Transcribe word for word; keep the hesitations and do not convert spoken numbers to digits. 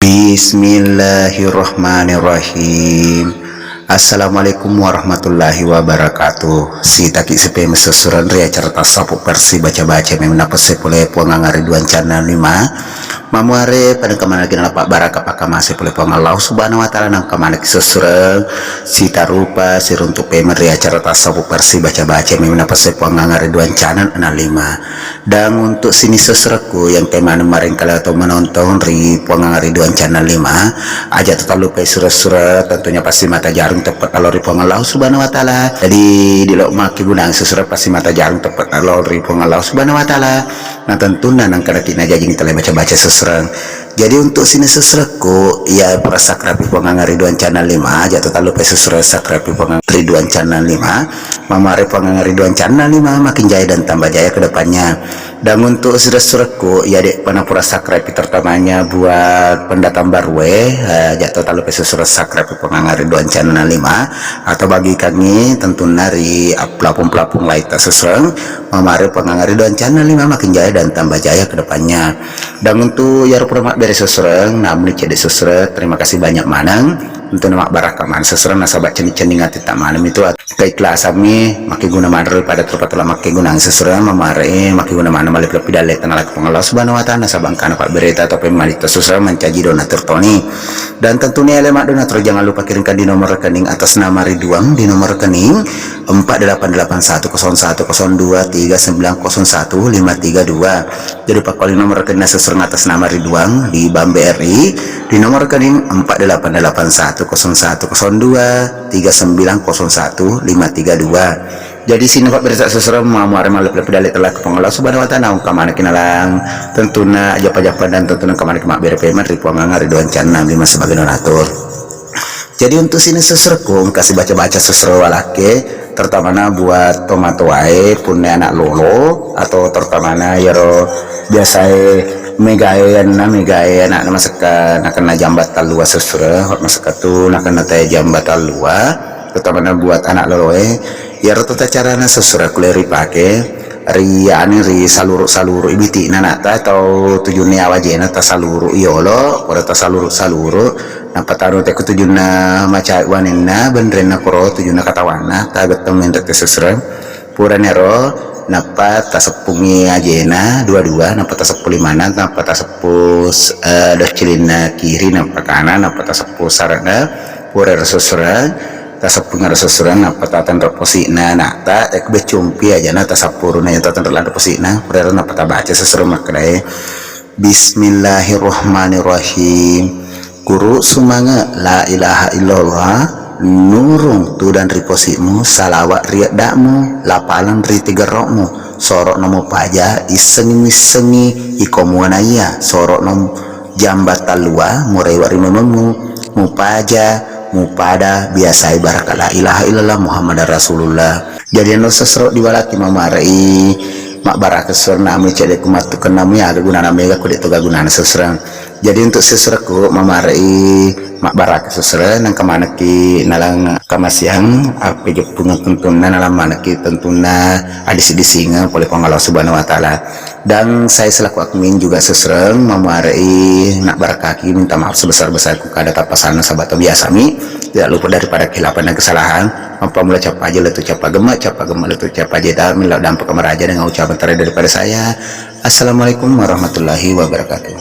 Bismillahirrahmanirrahim. Assalamualaikum warahmatullahi wabarakatuh. Sitaki sepe mesessuran ri acara tassapu persi baca-baca memang napesse pole Puang Angariduan channel lima. Mamuare pada kemanaki nalapa baraka pakamase pole Puang Allah Subhanahu wa Ta'ala, nang kemanaki sessureng sitarupa siruntuk pemeng ri acara tassapu persi baca-baca memang napesse Puang Angariduan channel enam lima. Dan untuk sini sessurekku yang kemana marengkala atau menonton ri Puang Angariduan channel lima, aja tetap lupa sura-sura tentunya pasti mata jarung tepat kalau ri Puang Allah Subhanahu wa Ta'ala. Jadi di lo maki gunang sessurekku pasti mata jarung tepat kalau ri Puang Allah Subhanahu wa Ta'ala. Nah, tentunya nang kada kina jajing tele baca-baca sessurekku. Jadi untuk sini sessurekku, ya, pura subscribe Puang Angariduan channel lima, aja tetap lupa sessurekku subscribe Puang Angariduan channel lima. Mamare Puang Angariduan channel lima makin jaya dan tambah jaya ke depannya. Dan untuk sessurekku, ya, dek pernah pura subscribe terutamanya buat pendatang baru, eh, aja tetap lupa sessurekku subscribe Puang Angariduan channel lima. Atau bagi kami tentunya ri pelapung-pelapung lain tak sessurekku, mamare Puang Angariduan channel lima makin jaya dan tambah jaya ke depannya. Dan untuk iyaro pura mabbere sessurekku, namuni cedde sessurekku, terima kasih banyak maneng. Untuk nama baraka maneng sessurekku nasaba cenning-cenning ati tak maneng itu at-, keikhlasanmi makkeguna maneng daripada terpatala makkegunang sessurekku, mamare makkeguna maneng malebbi-lebbi dalle tanalaki Puang Allah Subhanahu wa Ta'ala nasaba engkana pabbereta atau pemmalita sessurekku mancaji donatur toni. Dan tentunya ale mak donatur jangan lupa kirimkan di nomor rekening atas nama Ridwan di nomor rekening empat delapan delapan satu kosong satu kosong dua tiga sembilan kosong satu lima tiga dua. Jadi pakkuali nomor rekening sessurekku atas nama Ridwan di Bank BRI di nomor rekening empat delapan delapan satu kosong satu kosong dua tiga sembilan kosong satu lima tiga dua. Jadi sini pabbere sessurekku mamare malebbi-lebbi dalle tanalaki Puang Allah Subhanahu wa Ta'ala, engka maneng kinalang tentunya ajapa-japa dan tentunya engka maneng mabbere pemeng ri Puang Angariduan channel lima sebagai donatur. Jadi untuk sini sessurekku engka sibaca-baca sessurekku walakku, terutamana buat tomatoae, punna anak lolo, atau terutamana iyaro biasae megae anna, megae anakna masekka nakenna jambatan lua sessurekku, masekka tu nakenna tae jambatan lua, terutamana buat anak loloe. Iyaro tata carana sessurekku le ripake ri anu, ri saluru-saluru i biti'na anakta atau tujunna yawa ajena tasaluru i yolo, pura tasaluru-saluru, nappa taro teko tujunna macawe waninna, benrenna koro tujunna katawanna, tagetteng menre te sessurekku. Puraniro nappa taseppungi ajena dua-dua, nappa taseppu limanna, nappa taseppu, eh, doccilinna kiri, nappa kanan, nappa taseppu sarana, pura ero sessurekku. Taseppungero sessurekku nappa tatenre posi'na anakta, eh, beccumpi ajana tasappuruna iya tatenre lanre posi'na, purero nappa tabaca sessurekku makkedae, Bismillahirrahmanirrahim. Guru sumange la ilaha illallah, nurung tudang ri posi'mu, salawa ri edda'mu, lapaleng ri tigerro'mu, soro'na mupaja, issengi missengi iko muanaiya, soro'na jambatan lua, murewe ri mememmu, mupaja, mupada biasai baraka la ilaha illallah Muhammadar Rasulullah. Jadi anu sessurekku diwalaki mamarei mabbaraka sessurekku, nami cedde ku mattu kennamu aga gunana mega ku de toga gunana sessurekku. Jadi untuk sessurekku mamarei mabbaraka sessurekku, nangka manekki nalang kamasiang, appejeppungeng tentunna, nalang manekki tentunna adisi-disingeng pole Puang Allah Subhanahu wa Ta'ala. Dan saya selaku admin juga sessurekku mamuarei nabbarakaki, minta maaf sebesar-besarku kada tappasanna sabab to biasami tidak luput daripada kehilapan dan kesalahan. Mappammula cappa aja letu cappa gemma, cappa gemma letu cappa aja, tak mila dampak meraja dengan ucapan terakhir daripada saya. Assalamualaikum warahmatullahi wabarakatuh.